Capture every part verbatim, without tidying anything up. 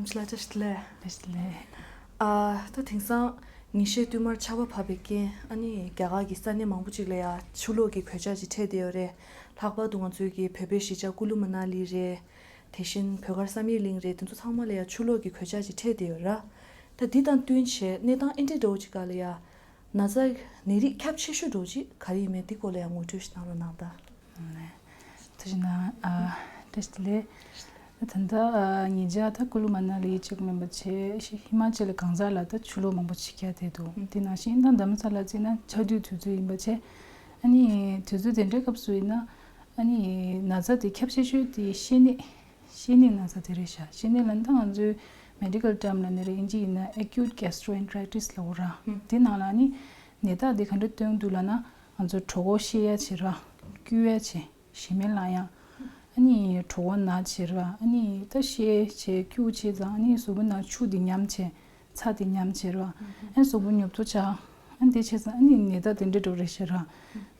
ལ་བཀྲ་ཤིས་བདེ་ལེགས། བཀྲ་ཤིས་བདེ་ལེགས། ཨ། ད་དེང་སང་ཉིན་ཤས་བསྟུད་མར་ཆར་པ་བབས་པའི་རྐྱེན། ཨ་ནི་རྒྱ་གར་གྱི་ས་གནས་མང་པོ་ཅིག་ལ་ཡ་ཆུ་ལོག་གི་གོད་ཆག་ཅིག་འཕྲད་བསྡད་ཡོད་རེད། ལྷག་པར་དུ་ང་ཚོའི་གི་བོད་པའི་གཞིས་ཆགས་ཀུ་ལུ་མ་ན་ལི་རེད། དེ་བཞིན་བོད་མཁར་བསམ་ཡས་གླིང་རེད། དེ་ཚོ་ཚང་མ་ལ་ཡ་ཆུ་ལོག་གི་གོད་ཆག་ཅིག་འཕྲད་བསྡད་ཡོད་ར། ད་འདི་དང་བསྟུན་བྱས་གནས་སྟངས་ཨེ་འདྲ་འདྲ་བོ་ཅིག་སྒང་ལ་ཡ། ན་ཚ་ནད་རིགས་ཁྱབ་ཆེ་ཤོས་འདྲ་བོ་ཅིག་ག་རེ་ཡིན་མིན་འདི་སྐོར་ལ་ཡང་ངོ་སྤྲོད་ཞིག་གནང་རོགས་གནང་དང་། ནས། ཐུགས་རྗེ་གནང་། ཨ། བཀྲ་ཤིས་བདེ་ལེགས། ད་ལྟ་ཨ་ཉེ་ཆར་ད་ཀུ་ལུ་མ་ན་ལི་གཅིག་མིན་པ་བྱས་ཧི་མ་ཅལ་གང་ཟག་ལ་ད་ཆུ་ལོག་མང་པོ་ཞིག་བརྒྱབ་བསྡད་འདུག་དེ་ནང་བཞིན་ད་རྡ་རམ་ས་ལ་བརྩིས་ན་ཆར་དུས་དུས་ཚོད་ཡིན་པ་བྱས། ཨ་ནི་དུས་ཚོད་དེ་འདྲའི་སྐབས་སུ་ཡིན་ན། ཨ་ནི་ན་ཚ་དེ་ཁྱབ་ཆེ་ཤོས་དེ་བཤལ་ནད། བཤལ་ནད་ན་ཚ་དེ་རེད་ཤག་བཤལ་ནད་ལ་ད་ང་ཚོའི་མེ་ཌི་ཀལ་ཊརམ་ལ་ནི་རེད། ཨིན་ཇི་ཡིན་ན་acute gastroenteritis ལབ་ར། དེ་ནང་ལ་ཨ་ནི་ནད་རྟགས་དེ་ག་འདྲ་སྟོན་འདུག་ལབ་ན། ང་ཚོ་གྲོད་ཁོག་བཤལ་ཡ་བྱེད་ར། སྐྱུག་ཡ་བྱེད། ཞེ་མེར་ལངས་ཡ། ཨ་ནི་གྲོད་ཁོག་ན་བྱེད་ར། ཨ་ནི་ད་བཤལ་བྱེད་སྐྱུག་བྱེད་ཙང་ཨ་ནི་གཟུགས་པོ་ནང་ཆུ་དེ་ཉམས་བྱེད། ཚྭ་དེ་ཉམས་བྱེད་ར། ཨ་ནི་གཟུགས་པོ་ཉོབ་ཏོ་ཆགས། ཨ་ནི་དེ་བྱས་ཙང་ཨ་ནི་ནད་རྟགས་དེ་འདྲ་འགྲོ་རེད་ཤག་ར།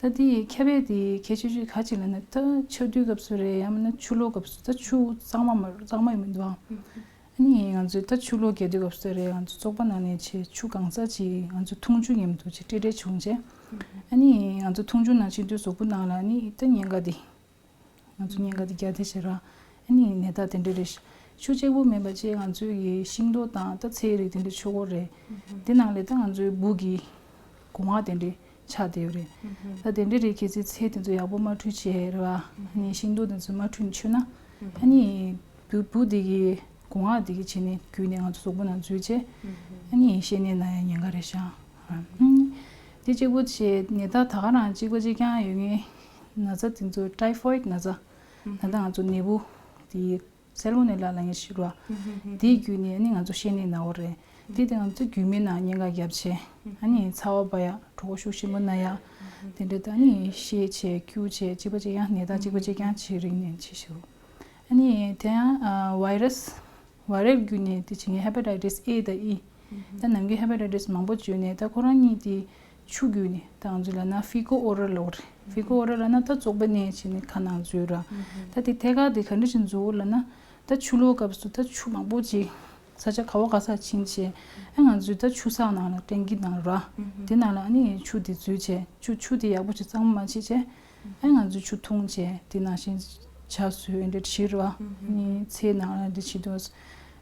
ད་དེ་ཁྱབ་ཡས་དེ་གལ་ཆེ་ཤོས་ག་ཅིག་ལབ་ན། ད་ཆར་དུས་སྐབས་སུ་རེད། ཡང་མིན་ན་ཆུ་ལོག་སྐབས་སུ། ད་ཆུ་གཙང་མ་མ་གཙང་མ་ཡོད་མི་འདུག་ཨ། ཨ་ནི་ང་ཚོས་ད་ཆུ་ལོག་རྒྱག་དུས་སྐབས་སུ་རེད། ང་ཚོ་བཙོག་པ་ནང་ནས་བྱས་ཆུ་གང་ས་ཅིག་ང་ཚོ་འཐུང་ཆུ་ཉམས་དུ་བྱས་སྤྲེལ་སྤྲེལ་བྱུང་བྱས། ཨ་ནི་ང་ཚོ་འཐུང་ཆུ་ནང་བྱེད་དུས་གཟུགས་པོ་ནང་ལ་ཨ་ནི་ད་ཉེན་ཁ་དེ། ང་ཚོ་ཉེན་ཁ་དེ་རྒྱག་དེ་བྱེད་ར། ཨ་ནི་ནད་རྟགས་དེ་འདྲ་རེད། ཆུ་གཅིག་པོ་མིན་པ་བྱས་ང་ཚོའི་གི་ཤིང་ཏོག་དང་ད་ཚལ་རིགས་དེ་འདྲ་ཆུ་འགོར་རེད། དེ་ནང་ལས་ད་ང་ཚོའི་སྦུག་གི་སྒོ་ང་དེ་འདྲ་ཆགས་བསྡད་ཡོད་རེད། ད་དེ་འདྲ་རེད། གལ་སྲིད་ཚལ་དེ་ཚོ་ཡག་པོ་མ་འཁྲུད་བྱས་ར། ཨ་ནི་ཤིང་ཏོག་དེ་ཚོ་མ་འཁྲུད་མཆོད་ན། ཨ་ནི་སྦུག་སྦུག་དེ་གི་སྒོ་ང་དེ་གི་བྱས་ནས་བརྒྱུད་ནས་ང་ཚོ་གཟུགས་པོ་ནང་འཛུལ་བྱས། ཨ་ནི་བཤལ་ནད་ན་ཡ་ཉེན་ཁ་རེད་ཤག་དེ་གཅིག་པོ་བྱས་ནད་རྟགས་ད་ག་རང་གཅིག་པ་གཅིག་རྐྱང་ཡོད་ངེས། ན་ཚ་དེ་ཚོ་ཊའི་ཕོའིཌ་ན་ཚ། ད་ལྟ་ང་ཚོ་ནད་འབུ་དེ་སེལ་མོ་ནེ་ལ་ལབ་མཁན་ཞིག་རེད་བ། དེའི་བརྒྱུད་ནས་ཨ་ནི་ང་ཚོ་བཤལ་ནད་ན་འོ་རེད། དེ་དེ་ང་ཚོ་རྒྱུས་མེད་ནང་ཉེན་ཁ་རྒྱབ་བྱས། ཨ་ནི་ཚ་བ་འབར་ཡ། གྲོད་ཁོག་ཤུགས་ཆེན་པོ་ན་ཡ། དེ་འདྲ་ད་ཨ་ནི་བཤལ་བྱས་སྐྱུག་བྱས་གཅིག་པ་གཅིག་རྐྱང་། ནད་རྟགས་གཅིག་པ་གཅིག་རྐྱང་བྱེད་རིགས་ནད་ཅིག་ཞིག་རེད། ཨ་ནི་དེ་ཡང་ཝའི་རས། ཝའི་རལ་བརྒྱུད་ནས་དེ་བྱེད་མཁན་ཧེ་པ་ཊའི་ཊིས་ཨེ་དང་ཨི། ད་ནམ་རྒྱུན་ཧེ་པ་ཊའི་ཊིས་མང་པོ་བརྗོད་ནས་ད་ཁོ་རང་གཉིས་དེ་ཆུ་བརྒྱུད་ནས། ད་ང་ཚོ་ལབ་ན་ཕི་ཀོ་ཨོ་རལ་ལབ་རེད། ཕི་ཀོ་ཨོ་རལ་ལབ་ན་ད་བཙོག་པ་ནས་བྱས་ནས་ཁ་ནང་འཛུལ་ར། ད་དེ་ཐད་ཀར་དེ་ག་འདྲ་ཞིག་འཛུལ་ལབ་ན། ད་ཆུ་ལོག་སྐབས་སུ་ད་ཆུ་མང་པོ་ཅིག་ས་ཆ་ག་བ་ག་ས་ཕྱིན་བྱས། ཨ་ང་ཚོའི་ད་ཆུ་སྲང་ནང་ལ་ཊེང་ཀི་ནང་ར། དེ་ནང་ལ་ཨ་ནི་ཆུ་དེ་འཛུལ་བྱས། ཆུ་ཆུ་དེ་ཡག་པོ་ཅིག་གཙང་མ་མ་བྱེད་བྱས། ཨ་ང་ཚོས་ཆུ་འཐུང་བྱས་དེ་ནང་བཞིན་ཇ་བཟོས་འདྲ་བྱེད་ར། ཨ་ནི་ཚལ་ནང་ལ་འདྲ་བྱེད་དུས།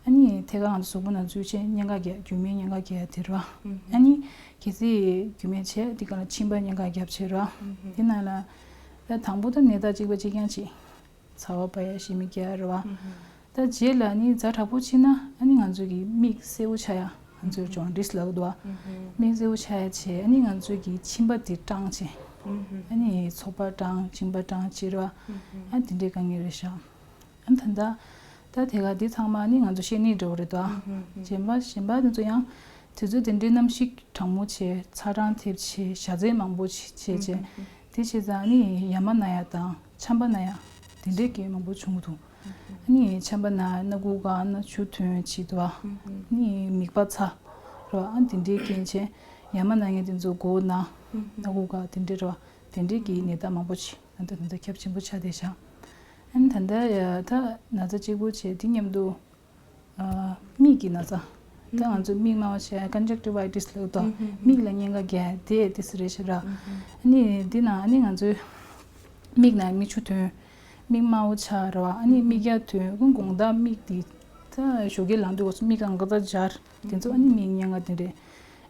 ཨ་ནི་ཐད་ཀར་ང་ཚོ་གཟུགས་པོ་ནང་འཛུལ་བྱས་ཉེན་ཁ་རྒྱག་རྒྱུས་མེད་ཉེན་ཁ་རྒྱག་ཡ་དེ་ར། ཨ་ནི་གལ་སྲིད་རྒྱུས་མེད་བྱས་དེ་ག་ལ་མཆིན་པ་ཉེན་ཁ་རྒྱབ་བྱེད་ར། དེ་ནང་ལ་ད་དང་པོ་ད་ནད་རྟགས་གཅིག་པ་གཅིག་རྐྱང་བྱེད། ཚ་བ་འབར་ཡ། ཞེ་མེར་སྐྱེ་ཡ་རེད་བ། ད་རྗེས་ལ་ནི་ཛ་དྲག་པོ་ཕྱིན་ན་ཨ་ནི་ང་ཚོ་གི་མིག་སེར་པོ་ཆགས་ཡ། ང་ཚོས་ཇོན་ཌིས་ལབ་འདུག་བ། མིག་སེར་པོ་ཆགས་ཡ་བྱས། ཨ་ནི་ང་ཚོ་གི་མཆིན་པ་དེ་སྐྲངས་བྱས། ཨ་ནི་ཚོགས་པ་སྐྲངས། མཆིན་པ་སྐྲངས་བྱེད་རེད་བ། ཨ་དེ་འདྲའི་དཀའ་ངལ་རེད་ཤག་ཨ་ད་ད་ད་དེ་ག་དེ་ཚང་མ་ཨ་ནི་ང་ཚོ་བཤལ་ནད་འདྲ་བོ་རེད་དོ། གཞན་པ་གཞན་པ་དེ་ཚོ་ཡང་དུས་ཚོད་དེ་འདྲའི་གནམ་གཤིས་གྲང་མོ་བྱས། ཚ་གྲང་ཐེབས་བྱས། བཞའ་ཚན་མང་པོ་བྱས་བྱས་བྱས། དེ་བྱས་ཙང་ཨ་ནི་ཡ་མ་ན་ཡ་དང་ཆམ་པ་ན་ཡ་དེ་འདྲའི་རྐྱེན་མང་པོ་བྱུང་གི་འདུག་ཨ་ནི་ཆམ་པ་ན་སྣ་ཁུག་འགག་ན་ཆུ་ཐོན་བྱེད་དུ་བ། ཨ་ནི་མིད་པ་ཚ་རེད་བ། ཨ་དེ་འདྲའི་རྐྱེན་བྱས་ཡ་མ་ན་མཁན་དེ་ཚོ་མགོ་ན་སྣ་ཁུག་འགག་དེ་འདྲའི་རེད་བ། དེ་འདྲའི་གི་ནད་རྟགས་མང་པོ་ཅིག་ད་ལྟ་ད་ལྟ་ཁྱབ་ཆེན་པོ་ཆགས་བསྡད་ཤག་ཨ་ནི་ད་ལྟ་ཡ་ད་ན་ཚ་གཅིག་པོ་བྱས་དེ་མཉམ་དུ། ཨ་མིག་གི་ན་ཚ། ད་ང་ཚོ་མིག་དམར་པོ་ཆགས་ཀོན་ཇེག་ཊི་ཝའི་ཊིས་ལབ་དོ། མིག་ལ་ཉེན་ཁ་རྒྱག་དེ་དེ་སུ་རེད་ཤག་ར། ཨ་ནི་འདི་ན་ཨ་ནི་ང་ཚོའི་མིག་ནང་མིག་ཆུ་ཐོན། མིག་དམར་པོ་ཆགས་རེད་བ། ཨ་ནི་མིག་ཡ་ཐོན། ཀུན་དགོང་དག་མིག་དེ་ད་ཞོགས་ཀས་ལངས་དུས་སྐབས་སུ་མིག་གང་ག་ད་འབྱར། དེ་ཚོ་ཨ་ནི་མིག་ཉེན་ཁ་དེ་རེད།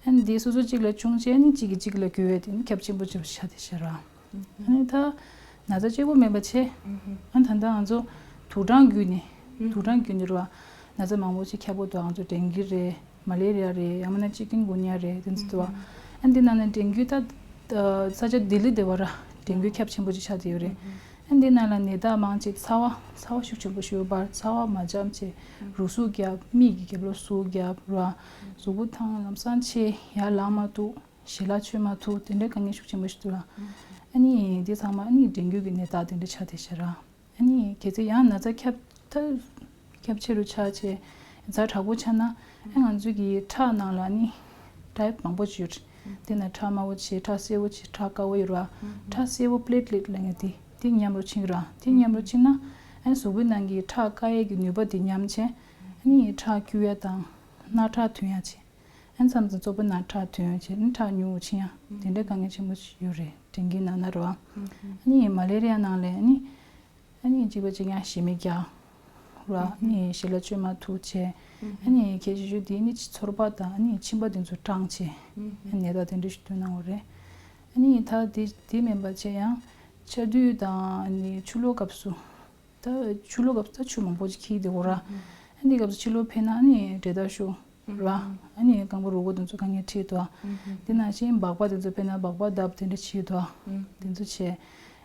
ཨ་ནི་དེ་སོ་སོ་གཅིག་ལ་བྱུང་བྱས་ཨ་ནི་གཅིག་གིས་གཅིག་ལ་འགོས་པའི་དེ་ནི་ཁྱབ་ཆེན་པོ་ཆགས་བསྡད་ཤག་ར། ཨ་ནི་ད་ན་ཚ་གཅིག་པོ་མིན་པ་བྱས། ཨ་ད་ལྟ་ང་ཚོ་དུག་སྦྲང་བརྒྱུད་ནས་དུག་སྦྲང་བརྒྱུད་ནས་རེད་བ། ན་ཚ་མང་པོ་ཞིག་ཁྱབ་པོ་འདུག་ང་ཚོ་ཌེང་གི་རེད། མ་ལེ་རི་ཡ་རེད། ཡང་མིན་ན་ཅི་ཀུན་གུ་ནི་ཡ་རེད། དེ་ཚོ་འདུག་བ། ཨ་འདི་ནང་ནས་ཌེང་གི་ད་ས་ཆ་ལྡི་ལི་དེ་བ་ར་ཌེང་གི་ཁྱབ་ཆེན་པོ་ཞིག་ཆགས་བསྡད་ཡོད་རེད། ཨ་འདི་ནང་ལ་ནད་རྟགས་མང་ཆེ་ཚ་བ་ཚ་བ་ཤུགས་ཆེན་པོ་ཞིག་ཡོད་པ། ཚ་བ་མ་འཇམ་བྱས་རུས་ཟུག་རྒྱབ། མིག་གི་རྒྱབ་ལོགས་ཟུག་རྒྱབ་ར། གཟུགས་པོ་ཐང་ལམ་སང་ཆེ་ཡར་ལངས་མ་ཐུབ། ཞལ་ལག་མཆོད་མ་ཐུབ། དེ་འདྲའི་དཀའ་ངལ་ཤུགས་ཆེན་པོ་ཞིག་འདུག་ལ། ཨ་ནི་དེ་ཚང་མ་ཨ་ནི་ཌེང་གི་གི་ནད་རྟགས་དེ་འདྲ་ཆགས་བསྡད་ཤག་ར། ཨ་ནི་གལ་སྲིད་ཡང་ན་ཚ་ཁྱབ་ད་ཁྱབ་ཆེ་རུ་ཆགས་བྱས་ཛ་དྲག་པོ་ཆགས་ན་ཨ་ང་ཚོ་གི་ཁྲག་ནང་ལ་ཨ་ནི་ཊའིབ་མང་པོ་ཅིག་ཡོད་རེད། དེ་ནང་ཁྲག་དམར་པོ་བྱས། ཁྲག་སེར་པོ་བྱས། ཁྲག་དཀར་པོ་ཡོད་ར། ཁྲག་སེར་པོ་པི་ལེ་ཊི་ལེ་ཊི་ལབ་མཁན་དེ་དེ་ཉམས་རུ་ཕྱིན་ར། དེ་ཉམས་རུ་ཕྱིན་ན་ཨ་ནི་གཟུགས་པོའི་ནང་གི་ཁྲག་བཀག་ཡས་ཀྱི་ནུས་པ་དེ་ཉམས་བྱས། ཨ་ནི་ཁྲག་སྐྱུག་ཡ་དང་། རྣག་ཁྲག་ཐོན་ཡ་བྱས། ཨ་ནི་མཚམས་མཚམས་བཙོག་པ་ནང་ཁྲག་ཐོན་ཡ་བྱས། ཨ་ནི་ཁྲག་ཉུང་ངུ་ཕྱིན་ཡ། དེ་འདྲའི་དཀའ་ངལ་ཆེན་པོ་ཞིག་ཡོད་རེད། ཌེང་གི་ནང་ན་རེད་བ། ཨ་ནི་མ་ལེ་རི་ཡ་ནང་ལ་ཨ་ནི། ཨ་ནི་གཅིག་པ་གཅིག་རྐྱང་ཞེ་མེར་རྒྱག་ར། ཨ་ནི་ཞལ་ལག་མཆོད་མ་འཐུ་བྱས། ཨ་ནི་གལ་ཆེ་ཤོས་དེ་ནི་ཚོར་བ་དང་ཨ་ནི་མཆིན་པ་དེ་ཚོ་སྐྲངས་བྱས། ཨ་ནི་ནད་རྟགས་དེ་འདྲ་ཞིག་སྟོན་གནང་བ་རེད། ཨ་ནི་ད་དེ་དེ་མིན་པ་བྱས་ཡང་ཆར་དུས་དང་ཨ་ནི་ཆུ་ལོག་སྐབས་སུ། ད་ཆུ་ལོག་སྐབས་སུ་ད་ཆུ་མང་པོ་ཅིག་འཁྱིལ་བསྡད་ཡོད་ར། ཨ་ནི་སྐབས་སུ་ཕྱི་ལོགས་ཕེབས་ན་ཨ་ནི་འདྲེད་བརྡར་ཤོར་ར། ཨ་ནི་རྐང་པ་རུས་ཁོག་དེ་ཚོ་དཀའ་ངལ་འཕྲད་འདུག་ཨ། དེ་ནང་བཞིན་སྦག་སྦག་དེ་ཚོ་ཕེབས་ན་སྦག་སྦག་བརྡབས་དེ་འདྲ་བྱེད་འདུག་ཨ། དེ་ཚོ་བྱས།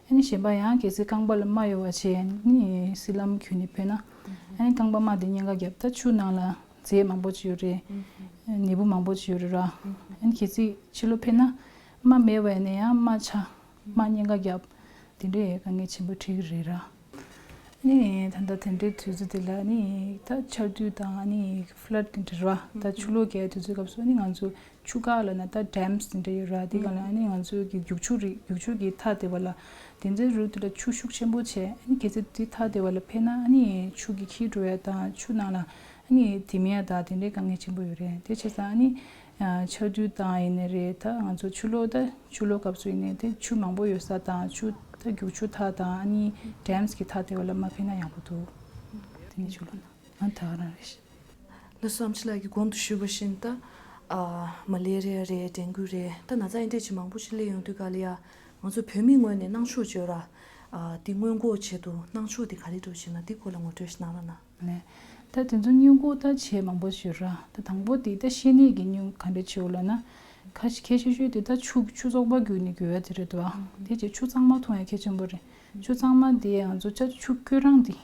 ཨ་ནི་གཞན་པ་ཡང་གལ་སྲིད་རྐང་པ་ལ་རྨ་ཡོད་པ་བྱས་ནི་སི་ལམ་གྱོན་ནས་ཕེབས་ན། ཨ་ནི་རྐང་པ་རྨ་དེ་གཉན་ཁ་བརྒྱབ། ད་ཆུ་ནང་ལ་རྫས་མང་པོ་ཅིག་ཡོད་རེད། ནད་འབུ་མང་པོ་ཅིག་ཡོད་རེད་ར། ཨ་ནི་གལ་སྲིད་ཕྱི་ལོགས་ཕེབས་ན། རྨ་མེད་པ་ཡིན་ན་ཡང་རྨ་ཆག་རྨ་གཉན་ཁ་བརྒྱབ། དེ་འདྲའི་དཀའ་ངལ་ཆེན་པོ་འཕྲད་ཀྱི་རེད་ར། ཨ་ནི་ད་ལྟ་དེ་འདྲའི་དུས་ཚོད་དེ་ལ་ནི་ད་ཆར་དུས་དང་ཨ་ནི་ཕ་ལ་ཌི་དེ་འདྲ་ར། ད་ཆུ་ལོག་རྒྱག་དུས་ཚོད་སྐབས་སུ་ཨ་ནི་ང་ཚོ་ཆུ་ཁ་ལ་ན་ད་ཌེམ་སི་དེ་འདྲ་ཡོད་ར། དེ་ག་ལ་ཨ་ནི་ང་ཚོ་གི་རྒྱུག་ཆུ་རེད། རྒྱུག་ཆུ་གི་མཐའ་དེ་བ་ལ། དེ་ཚོའི་རུ་དེ་ལ་ཆུ་ཤུགས་ཆེན་པོ་བྱས། ཨ་ནི་གལ་སྲིད་དེ་མཐའ་དེ་བ་ལ་ཕེབས་ན་ཨ་ནི་ཆུ་གི་འཁྱིལ་འགྲོ་ཡ་དང་ཆུ་ནང་ལ་ཨ་ནི་དེ་མི་ཡ་དང་དེ་འདྲའི་དཀའ་ངལ་ཆེན་པོ་ཡོད་རེད། དེ་བྱས་ཙང་ཨ་ནི་ཆར་དུས་དང་ཡིན་ནའི་རེད། ད་ང་ཚོ་ཆུ་ལོག་ད་ཆུ་ལོག་སྐབས་སུ་ཡིན་ནའི་དེ་ཆུ་མང་པོ་ཡོད་ས་དང་ཆུ་ད་རྒྱུག་ཆུ་མཐའ་དང་ཨ་ནི་ཌེམ་སི་གི་མཐའ་དེ་བ་ལ་མ་ཕེབས་ན་ཡག་པོ་འདུག་དེ་ནི་ཆུ་ལོག་ན་ཨ་ད་ག་རང་རེད། ལགས་སོ། ཨམ་ཆི་ལགས་ཀྱིས་གོང་དུ་ཞུས་པ་བཞིན་ད། ཨ། མ་ལེ་རི་ཡ་རེད། ཌེང་གུ་རེད། ད་ན་ཚ་འདི་འདྲ་ཅིག་མང་པོ་ཅིག་སླེབས་ཡོང་དུས་ག་ལ་ཡ། ང་ཚོ་བོད་མི་ངོས་ནས་སྣང་ཕྱོགས་བརྗོད་ར། ཨ། འདི་སྔོན་འགོག་ཆེད་དུ་སྣང་ཕྱོགས་འདི་ག་རེ་འདྲ་བྱས་ན་འདི་སྐོར་ལ་ངོ་སྤྲོད་ཞིག་གནང་རོགས་གནང་། ནས། ད་དེ་ཚོ་སྔོན་འགོག་ད་བྱེད་མང་པོ་ཞིག་ཡོད་ར། ད་དང་པོ་དེ་ད་ཤེས་ནས་ཀྱི་སྔོན་ག་འདྲ་བྱེད་འོ་ལབ་ན། ཁ་ཤས་ཁྱད་ཆོས་ཤོས་དེ་ད་ཆུ་ཆུ་བཙོག་པ་བརྒྱུད་ནས་འགོས་ཡ་དེ་རེད་འདུག་ཨ། དེ་རྗེས་ཆུ་གཙང་མ་འཐུང་ཡ་གལ་ཆེན་པོ་རེད། ཆུ་གཙང་མ་དེ་ང་ཚོ་ཅ་ཆུ་ཁོལ་རང་དེ།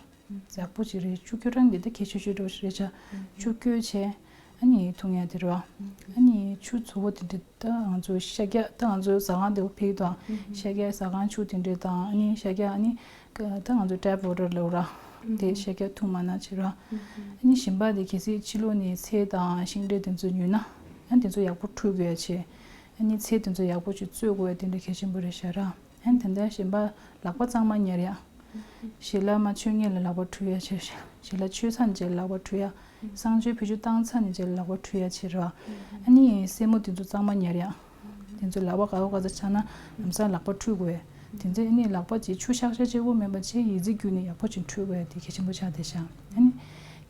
ཡག་པོ་ཅིག་རེད། ཆུ་ཁོལ་རང་གི་ད་གལ་ཆེ་ཤོས་འདྲ་བོ་ཞིག་རེད་ཤག་ཆུ་སྐྱོལ་བྱས། ཨ་ནི་འཐུང་ཡ་དེ་རེད་བ། ཨ་ནི་ཆུ་བཙོག་པོ་དེ་འདྲ་ད་ང་ཚོ་ཤ་རྒྱགས་ད་ང་ཚོ་ཟ་ཁང་དེ་བོ་ཕེབས་དང་། ཤ་རྒྱགས་ཟ་ཁང་ཆུ་དེ་འདྲ་དང་ཨ་ནི་ཤ་རྒྱགས་ཨ་ནི་ད་ང་ཚོ་ཊེབ་ཝོ་ཊར་ལབ་ར། དེ་ཤ་རྒྱགས་འཐུང་མ་ན་བྱེད་ར། ཨ་ནི་གཞན་པ་དེ་གལ་སྲིད་ཕྱི་ལོགས་ནས་ཚལ་དང་ཤིང་འབྲས་དེ་ཚོ་ཉོས་ན། ཨ་ནི་དེ་ཚོ་ཡག་པོ་འཁྲུད་དགོས་ཡ་བྱས། ཨ་ནི་ཚལ་དེ་ཚོ་ཡག་པོ་ཅིག་བཙོས་དགོས་ཡ་དེ་འདྲ་གལ་ཆེན་པོ་རེད་ཤག་ར། ཨ་ནི་དེ་འདྲ་གཞན་པ་ལག་པ་གཙང་མ་ཉར་ཡ། ཞལ་ལག་མ་མཆོད་མཁན་ལ་ལག་པ་འཁྲུ་ཡ་བྱས། ཞལ་ལག་མཆོད་ས་ནས་ལག་པ་འཁྲུ་ཡ། གསང་སྤྱོད་ཕུད་ཆུ་བཏང་ཚར་ནས་ལག་པ་འཁྲུ་ཡ་བྱེད་ར། ཨ་ནི་སེན་མོ་དེ་ཚོ་གཙང་མ་ཉར་ཡ། དེ་ཚོ་ལག་པ་ག་བ་ག་ཚ་ཆགས་ན་ལམ་སང་ལག་པ་འཁྲུ་དགོས། དེ་ཚོ་ཨ་ནི་ལག་པ་ཅིག་ཆུ་ཤག་ཤག་གཅིག་པོ་མིན་པ་བྱས་ཡི་ཙི་བརྒྱུད་ནས་ཡག་པོ་ཅིག་འཁྲུ་དགོས་ཡ་དེ་གལ་ཆེན་པོ་ཆགས་བསྡད་ཤག་ཨ་ནི།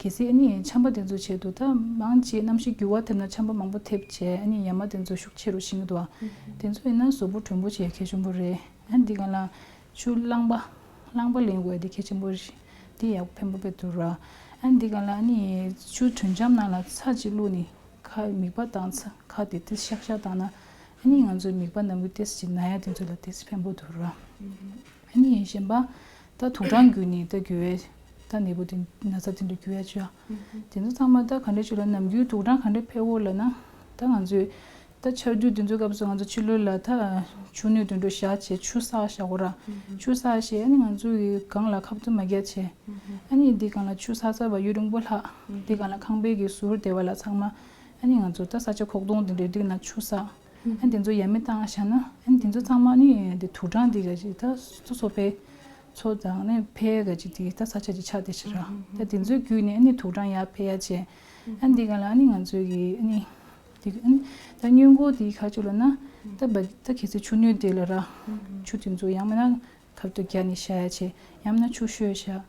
གལ་སྲིད་ཨ་ནི་ཆམ་པ་དེ་ཚོ་ཆེད་དུ་ད་མང་ཆེ་གནམ་གཤིས་འགྱུར་བ་ཐེབས་ན་ཆམ་པ་མང་པོ་ཐེབས་བྱས་ཨ་ནི་ཡ་མ་དེ་ཚོ་ཤུགས་ཆེ་རུ་ཕྱིན་གྱི་འདུག་བ། དེ་ཚོ་ཡིན་ན་གཟུགས་པོ་དྲོན་པོ་བྱེད་ཡ་གལ་ཆེན་པོ་རེད། ཨ་ནི་འདི་ག་ལ་ཆུ་རླངས་པ་རླངས་པ་ལེན་དགོས་ཡ་དེ་གལ་ཆེན་པོ་རེད། དེ་ཡག་པོ་ཕན་པོ་དཔེ་འདུག་ར། ཨ་ནི་འདི་ག་ལ་ཨ་ནི་ཆུ་དྲོད་འཇམ་ནང་ལ་ཚྭ་ཅིག་བླུགས་ནས་ཁ་མིད་པ་དང་ཚྭ་ཁ་དེ་ཏིས་ཤག་ཤག་བཏང་ན་ཨ་ནི་ང་ཚོའི་མིད་པ་ནམ་རྒྱུན་ཏིས་ཅིག་ན་ཡ་དེ་ཚོ་ལ་ཏིས་ཕན་པོ་འདུག་ར། ཨ་ནི་གཞན་པ། ད་དུག་སྦྲང་བརྒྱུད་ནས་ད་འགོས་པའི་ད་ནད་འབུ་དེ་ན་ཚ་དེ་འདྲ་འགོས་ཡ་ཅིག་ཡ། དེ་ཚོ་ཚང་མ་ད་ག་འདྲ་ཅིག་ལ་ནམ་རྒྱུན་དུག་སྦྲང་ག་འདྲ་འཕེལ་འོ་ལབ་ན། ད་ང་ཚོས་ད་ཆར་དུས་དེ་ཚོའི་སྐབས་སུ་ང་ཚོ་ཕྱི་ལོགས་ལ་ད་ཆུ་སྣོད་དེ་འདྲ་བཞག་བྱས་ཆུ་བསགས་བཞག་གོ་ར། ཆུ་བསགས་བྱས་ཨ་ནི་ང་ཚོ་གི་སྒང་ལ་ཁ་བཏུམ་མ་རྒྱག་བྱས། ཨ་ནི་འདི་སྒང་ལ་ཆུ་བསགས་ཚར་བ་ཡུན་རིང་པོ་ལྷག་འདི་སྒང་ལ་ཁང་པའི་གི་ཟུར་དེ་བ་ལ་ཚང་མ་ཨ་ནི་ང་ཚོ་ད་ས་ཆ་ཁོག་སྟོང་དེ་འདྲའི་འདི་ན་ཆུ་བསགས། ཨ་ནི་དེ་ཚོ་ཡ་མེད་བཏང་བཞག་ན་ཨ་ནི་དེ་ཚོ་ཚང་མ་ནི་དེ་དུག་སྦྲང་དེ་ག་ཅིག་ད་སོ་སོ་ཕའི་ཚོ་དང་ནི་ཕའི་ག་ཅིག་དེ་ད་ས་ཆ་ཅིག་ཆགས་བསྡད་ཤག་ར། ད་དེ་ཚོའི་བརྒྱུད་ནས་ཨ་ནི་དུག་སྦྲང་ཡར་འཕེལ་ཡ་བྱས། ཨ་ནི་འདི་ག་ལ་ཨ་ནི་ང་ཚོའི་གི་ཨ་ནི་དེ་ཨ་ནི་ད་སྔོན་འགོག་དེ་ག་ཅིག་ལབ་ན་ད་བ་ད་གལ་སྲིད་ཆུ་སྣོད་དེ་ལ་ར་ཆུ་དེ་ཚོ་ཡང་མིན་ན། ཁབ་ཏུ་བརྒྱབ་ནས་བཞག་ཡ་བྱས། ཡང་ན་ཆུ་བཤོས་བཞག་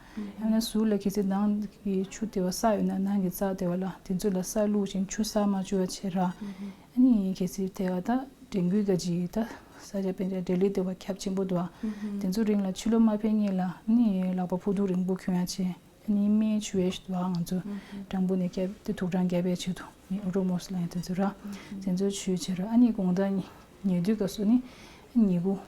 ཡང་ན་ཟུར་ལ་གལ་སྲིད་ནང་གི་ཆུ་དེ་བ་བསགས་ཡོད་ན་ནང་གི་རྩྭ་དེ་བ་ལ་དེ་ཚོ་ལ་ས་བླུགས་ཤིང་ཆུ་བསགས་མ་བཅུག་པ་བྱས་ར། ཨ་ནི་གལ་སྲིད་དེ་བ་ད་ཌེང་གུ་ག་ཅིག་ད་ས་ཆ་དཔེར་ན་ལྡི་ལི་དེ་བ་ཁྱབ་ཆེན་པོ་འདུག་བ། དེ་ཚོ་རིང་ལ་ཕྱི་ལོགས་མ་ཕེབས་སྔོན་ལ་ཨ་ནི་ལག་པ་ཕོ་ཐུག་རིང་པོ་གྱོན་ཡ་བྱས། ཨ་ནི་སྨན་བྱུག་ཡས་ཤིག་འདུག་ཨ། ང་ཚོ་སྦྲང་བུ་ནས་བསྐྱབས་ཏེ་དུག་སྦྲང་བསྐྱབ་པའི་ཆེད་དུ་ནི་ཨོ་རོ་མོ་སི་ལབ་ཡ་དེ་ཚོ་ར། དེ་ཚོ་བྱུག་བྱས་ར། ཨ་ནི་དགོང་དག་ཉལ་དུས་སྐབས་སུ་ནི་ཉལ་ཁུག་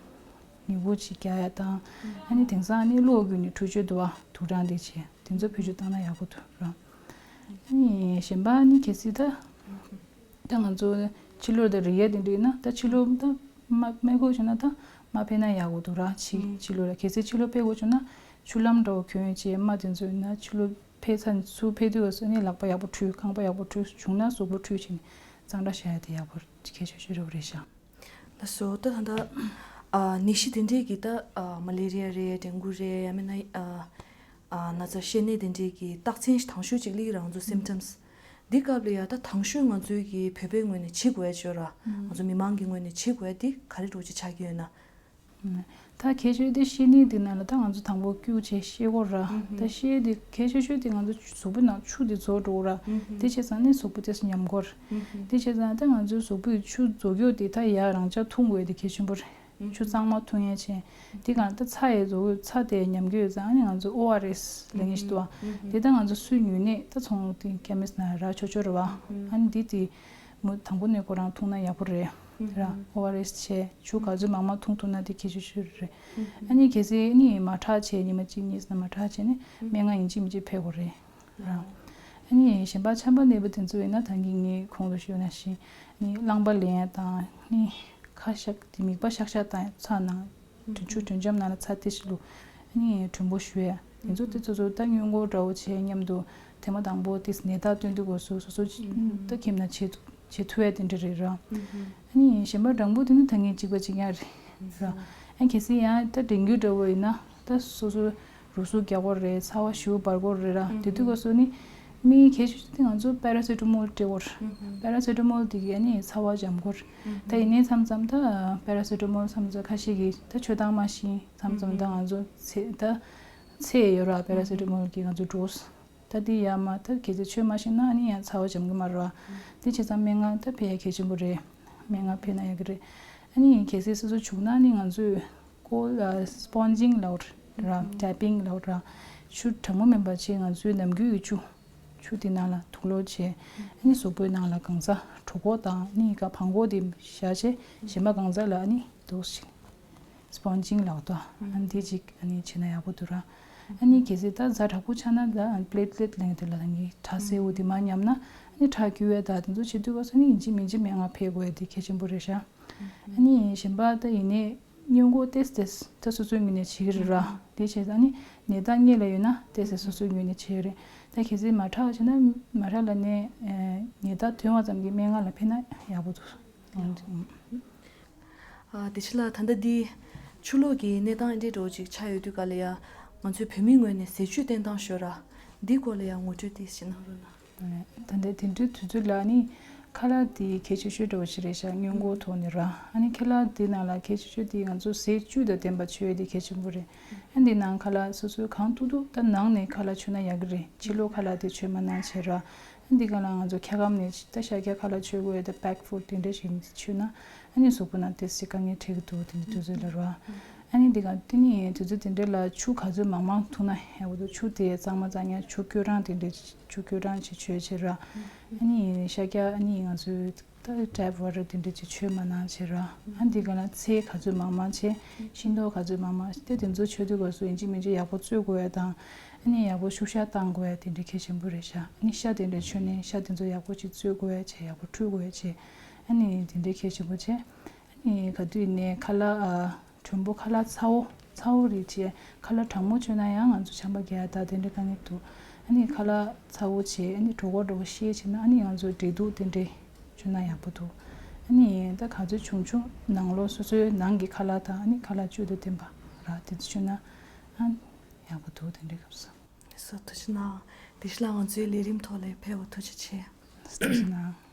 ཉལ་ཁུག་ཅིག་རྒྱག་ཡ་དང་། ཨ་ནི་དེང་སང་ཨ་ནི་གློག་བརྒྱུད་ནས་འཕྲུལ་ཆས་འདུག་ཨ། དུག་སྦྲང་དེ་བྱས་དེ་ཚོ་བེད་སྤྱོད་བཏང་ན་ཡག་པོ་འདུག་ར། ཨ་ནི་གཞན་པ་ཨ་ནི་གལ་སྲིད་ད། ད་ང་ཚོ་ཕྱི་ལོགས་དང་རི་ཡ་དེ་འདྲ་ཡིན་ན་ད་ཕྱི་ལོགས་ད་མ་མེ་འཁོར་བྱུང་ན་ད་མ་ཕེབས་ན་ཡག་པོ་འདུག་ར། ཕྱི་ཕྱི་ལོགས་ལ་གལ་སྲིད་ཕྱི་ལོགས་ཕེབས་དགོས་བྱུང་ན་ཆུ་ལྷམ་འདྲ་བོ་གྱོན་བྱས་མ་དེ་ཚོ་ཡིན་ན་ཕྱི་ལོགས་ཕེབས་ཚར་ནས་ཚུར་ཕེབས་དུས་སྐབས་སུ་ནི་ལག་པ་ཡག་པོ་འཁྲུ་རྐང་པ་ཡག་པོ་འཁྲུ་བྱུང་ན་གཟུགས་པོ་འཁྲུ་བྱས་ནས་གཙང་སྦྲ་བྱ་ཡ་དེ་ཡག་པོ་གལ་ཆེ་ཤོས་རེད་པ་རེད་ཤག་ལགས་སོ། ད་ད་ལྟ་ཨ་ནད་གཞི་དེ་འདྲས་ཀྱི་ད་ཨ་མ་ལེ་རི་ཡ་རེད། ཌེང་གུ་རེད། ཡང་མིན་ན་ཨ་ ན་ཚ་བཤལ་ནད་དེ་འདྲའི་གི་རྟགས་མཚན་དང་ཤོས་ཅིག་སླེབས་ཀྱི་རེད། ང་ཚོ་symptoms། འདི་སྐབས་ལ་ཡ་ད་དང་ཤོས་ང་ཚོའི་གི་བོད་པའི་ངོས་ནས་བྱེད་དགོས་ཡ་ཅིག་ཡོད་ར། ང་ཚོ་མི་མང་གི་ངོས་ནས་བྱེད་དགོས་ཡ་འདི་ག་རེ་འདྲ་ཅིག་ཆགས་ཀྱི་ཡོད་ན། ད་གལ་ཆེ་དེ་བཤལ་ནད་འདི་ནང་ལ་ད་ང་ཚོ་དང་པོ་སྐྱུག་བྱས་བཤལ་དགོས་ར། ད་བཤལ་དེ་གལ་ཆེ་ཤོས་དེ་ང་ཚོ་གཟུགས་པོའི་ནང་ཆུ་དེ་རྫོགས་འགྲོ་གི་ར། དེ་བྱས་ཙང་ནི་གཟུགས་པོ་དེ་ཉམས་དགོས་ར། དེ་བྱས་ཙང་ད་ང་ཚོའི་གཟུགས་པོའི་ཆུ་རྫོགས་ཡོད་དེ་ད་ཡར་རང་འཇགས་འཐུང་དགོས་ཡ་དེ་གལ་ཆེན་པོ་རེད། ཆུ་གཙང་མ་འཐུང་ཡ་བྱས། དེ་གང་ལྟར་ཚྭ་ཡི་བཟོ་བོའི་ཚྭ་དེ་ཉམས་ཀྱི་ཡོད་ཙང་ཨ་ནི་ང་ཚོ་ཨོ་ཨར་ཨེས་ལབ་མཁན་ཞིག་འདུག་བ། དེ་ད་ང་ཚོ་སུས་ཉོས་ནས་ད་ཚོང་དེ་ཁེ་མིས་ན་རག་ཆོག་ཆོག་རེད་བ། ཨ་ནི་འདི་དེ་མུ་དང་པོ་ནས་ཁོ་རང་འཐུང་ན་ཡག་པོ་རེད། ར་ཨོ་ཨར་ཨེས་བྱས་ཆུ་ག་ཚོད་མང་མང་འཐུང་ཐུབ་ན་དེ་གལ་ཆེ་ཤོས་རེད། ཨ་ནི་གལ་སྲིད་ནི་མ་དྲག་བྱས་ཉི་མ་གཅིག་གཉིས་ཙམ་མ་དྲག་བྱས་ནས་སྨན་ཁང་ཡིན་གཅིག་མིན་གཅིག་ཕེབས་དགོས་རེད། ར། ཨ་ནི་གཞན་པ་ཆམ་པ་ནད་པ་དེ་ཚོ་ཡིན་ན་ད་གིན་ངས་གོང་དུ་ཞུས་ནང་བཞིན་ནི་རླངས་པ་ལེན་ཡ་དང་ནི་ཁ་གཤག་དེ་མིད་པ་གཤག་གཤག་བཏང་ཡ་ཚྭ་ནང་དྲོད་ཆུ་དྲོད་འཇམ་ནང་ལ་ཚྭ་ཏོག་ཙམ་བླུགས། ཨ་ནི་གྲུམ་བུ་གཞུ་ཡ་དེ་ཚོ་དེ་ཚོ་ཚོ་ད་སྔོན་འགོག་འདྲ་བོ་བྱས་མཉམ་དུ་ཐེངས་མ་དང་པོ་དེ་ནད་རྟགས་སྟོན་དུས་སྐབས་སུ་སོ་སོ་ད་ཁྱིམ་ན་བྱེད་ཐུབ་བྱེད་ཐུབ་ཡ་དེ་འདྲ་རེད་ར། ཨ་ནི་གཞན་པ་དང་པོ་དེ་ནི་ད་ངས་གཅིག་པ་གཅིག་རྐྱང་རེད་ར། ཨ་གལ་སྲིད་ཡང་ད་ཌེང་གིའུ་འདྲ་བོ་ཡིན་ན་ད་སོ་སོ་རུ་ཟུག་རྒྱག་དགོས་རེད། ཚ་བ་ཞེ་པོ་འབར་དགོས་རེད་ར། དེ་དུས་སྐབས་སུ་ནི་མིའི་གལ་ཆེ་ཤོས་དེ་ང་ཚོ་པེ་ར་སེ་ཊ་མོལ་སྤྲད་དགོས་རེད། པེ་ར་སེ་ཊ་མོལ་དེ་གིས་ནི་ཚ་བ་འཇམ་དགོས་རེད། ད་ཡིན་ནའི་མཚམས་མཚམས་ད་པེ་ར་སེ་ཊ་མོལ་མཚམས་མཚམས་ཁ་ཤས་ཀྱིས་ད་མཆོད་སྟངས་མ་ཤེས་མཚམས་མཚམས་ད་ང་ཚོ་ཚེ་ད་ཚེ་ཡོད་ར་པེ་ར་སེ་ཊ་མོལ་གྱིས་ང་ཚོ་འགྲོ། ད་དེ་ཡ་མ་ད་གལ་སྲིད་མཆོད་མ་ཤེས་ན་ནི་ཡང་ཚ་བ་འཇམ་གི་མ་རེད་བ། དེ་བྱས་ཙང་སྨན་ཁང་ད་ཕེབས་ཡ་གལ་ཆེན་པོ་རེད། སྨན་ཁང་ཕེབས་ན་ཡག་གི་རེད། ཨ་ནི་གལ་སྲིད་སོ་སོ་བྱུང་ན་ནི་ང་ཚོས་ཀོལ་ཨ་སི་པོན་ཇིང་ལབ་ར་ཊེབ་པིང་ལབ་ར་ཆུ་གྲང་མོ་མིན་པ་བྱས་ང་ཚོའི་ནམ་རྒྱུན་གྱི་ཆུ་ཆུ་དེ་ནང་ལ་དུག་ལོག་བྱས་ཨ་ནི་གཟུགས་པོའི་ནང་ལ་གང་ཟག་གྲོད་ཁོག་དང་ནི་ག་བྲང་ཁོག་དེ་བཞག་བྱས་གཞན་པ་གང་ཟག་ལ་ཨ་ནི་འདུག་ཞིག་སི་པོན་ཇིང་ལབ་དོ། ཨ་ནི་དེ་ཅིག་ཨ་ནི་བྱས་ན་ཡག་པོ་འདུག་ར། ཨ་ནི་གལ་སྲིད་ད་ཛ་དྲག་པོ་ཆགས་ན་ད་པི་ལེ་ཊི་ལེ་ཊི་ལབ་མཁན་དེ་ལ་ད་ངའི་ཁྲག་སེར་པོ་དེ་མར་ཉམས་ན་ཨ་ནི་ཁྲག་སྐྱུག་པ་ད་དེ་ཚོ་བྱེད་དུས་སྐབས་སུ་ནི་ཡིན་གཅིག་མིན་གཅིག་སྨན་ཁང་ཕེབས་དགོས་ཡ་དེ་གལ་ཆེན་པོ་རེད་ཤག་ཨ་ནི་གཞན་པ་ད་ཡིན་ནའི་སྔོན་འགོག་ཏོག་ཙམ་ད་སོ་སོའི་ངོས་ནས་བྱེད་ཀྱི་རེད་ར། དེ་བྱས་ཙང་ཨ་ནི་ནད་རྟགས་རྙེད་ལ་ཡོད་ན་ཏོག་ཙམ་སོ་སོའི་ངོས་ནས་བྱེད་ཀྱི་རེད། ད་གལ་སྲིད་མ་དྲག་བྱས་ན་མ་དྲག་ལབ་ནས་ནད་རྟགས་ཐོན་པ་ཙམ་གྱིས་སྨན་ཁང་ལ་ཕེབས་ན་ཡག་པོ་འདུག་ཨ་བདེ་ཆེན་ལགས། ད་ལྟ་འདི་ཆུ་ལོག་གི་གནས་སྟངས་འདི་འདྲ་བོ་ཅིག་ཆགས་ཡོད་དུས་ག་ལ་ཡ་ང་ཚོའི་བོད་མིའི་ངོས་ནས་ཟས་བཅུད་བསྟེན་སྟངས་ཞོར་ར་འདིའི་སྐོར་ལ་ཡ་ངོ་སྤྲོད་ཏོག་ཙམ་གནང་རོགས་གནང་། ད་ལྟ་དེ་འདྲའི་དུས་ཚོད་ལ་ནི་ཁ་ལག་དེ་གལ་ཆེ་ཤོས་འདྲ་བོ་ཞིག་རེད་ཤག་སྔོན་འགོག་ཐོག་ནས་ར། ཨ་ནི་ཁ་ལག་དེ་ནང་ལ་གལ་ཆེ་ཤོས་དེ་ང་ཚོ་ཟས་བཅུད་དང་ལྡན་པ་མཆོད་ཡ་དེ་གལ་ཆེན་པོ་རེད། ཨ་འདི་ནང་ཁ་ལག་སོ་སོའི་གང་ཐུབ་ཐུབ་ད་ནང་ནས་ཁ་ལག་མཆོད་ན་ཡག་གི་རེད། ཕྱི་ལོགས་ཁ་ལག་དེ་མཆོད་མ་གནང་བྱས་ར། ཨ་འདི་ག་ལ་ང་ཚོ་འཁྱག་སྒམ་ནས་ད་ཤ་རྒྱགས་ཁ་ལག་མཆོད་དགོས་ཡ་ད་པེག་ཕུཌ་དེ་འདྲ་ཞིག་མཆོད་ན་ཨ་ནི་གཟུགས་པོ་ནང་ཏོག་ཙམ་དཀའ་ངལ་འཕྲད་ཀྱི་འདུག་དེ་འདྲ་དུས་ཚོད་ལ་ར། ཨ་ནི་འདི་ག་དེ་ནི་དུས་ཚོད་དེ་འདྲ་ལ་ཆུ་ག་ཚོད་མང་མང་འཐུང་ན་ཡག་པོ་འདུག་ཆུ་དེ་གཙང་མ་གཙང་ཡ་ཆུ་སྐྱོར་རང་དེ་འདྲ་ཆུ་སྐྱོར་རང་ཅིག་མཆོད་བྱས་ར། ཨ་ནི་ཤ་རྒྱགས་ཨ་ནི་ང་ཚོའི་ད་ཊེབ་ཝ་ཊར་དེ་འདྲ་ཅིག་མཆོད་མ་གནང་བྱས་ར། ཨ་འདི་ག་ལ་ཚལ་ག་ཚོད་མང་མང་བྱས་ཤིང་ཏོག་ག་ཚོད་མང་མང་དེ་དེ་ཚོ་མཆོད་དུས་སྐབས་སུ་ཡིན་གཅིག་མིན་གཅིག་ཡག་པོ་བཙོས་དགོས་ཡ་དང་ཨ་ནི་ཡག་པོ་བཤུ་གཞོག་བཏང་དགོས་ཡ་དེ་འདྲ་གལ་ཆེན་པོ་རེད་ཤག་ཨ་ནི་ཤ་དེ་འདྲ་མཆོད་ནས་ཤ་དེ་ཚོ་ཡག་པོ་ཅིག་བཙོས་དགོས་ཡ་བྱས་ཡག་པོ་འཁྲུད་དགོས་ཡ་བྱས་ཨ་ནི་དེ་འདྲ་གལ་ཆེན་པོ་བྱས། ཨ་ནི་ག་དུས་ནས་ཁ་ལག་ཨ་གྲུམ་བུ་ཁ་ལག་ཚ་བོ་ཚ་བོ་རེད་བྱས་ཁ་ལག་གྲང་མོ་མཆོད་ན་ཡང་ང་ཚོ་ཆམ་པ་རྒྱག་ཡ་ད་དེ་འདྲ་དཀའ་ངལ་འདུག་ཨ་ནི་ཁ་ལག་ཚ་བོ་བྱས་ཨ་ནི་གྲོད་ཁོག་འདྲ་བོ་བཤལ་བྱས་ན་ཨ་ནི་ང་ཚོ་འབྲས་ཐུག་དེ་འདྲ་མཆོད་ན་ཡག་པོ་འདུག་ཨ་ནི་ད་ག་ཚོད་བྱུང་བྱུང་ནང་ལོགས་སོ་སོའི་ནང་གི་ཁ་ལག་དང་ཨ་ནི་ཁ་ལག་བཅུད་དང་ལྡན་པ་ར་དེ་ཚོ་མཆོད་ན་ཨ་ཡག་པོ་འདུག་དེ་འདྲ་སྐབས་སུ། སོ་ཐུགས་རྗེ་གནང་། བདེ་ཆེན་ལགས་ང་ཚོའི་ལས་རིམ་ཐོག་ལ་ཕེབས་པར་ཐུགས་རྗེ་ཆེ། ཐུགས་རྗེ་གནང་།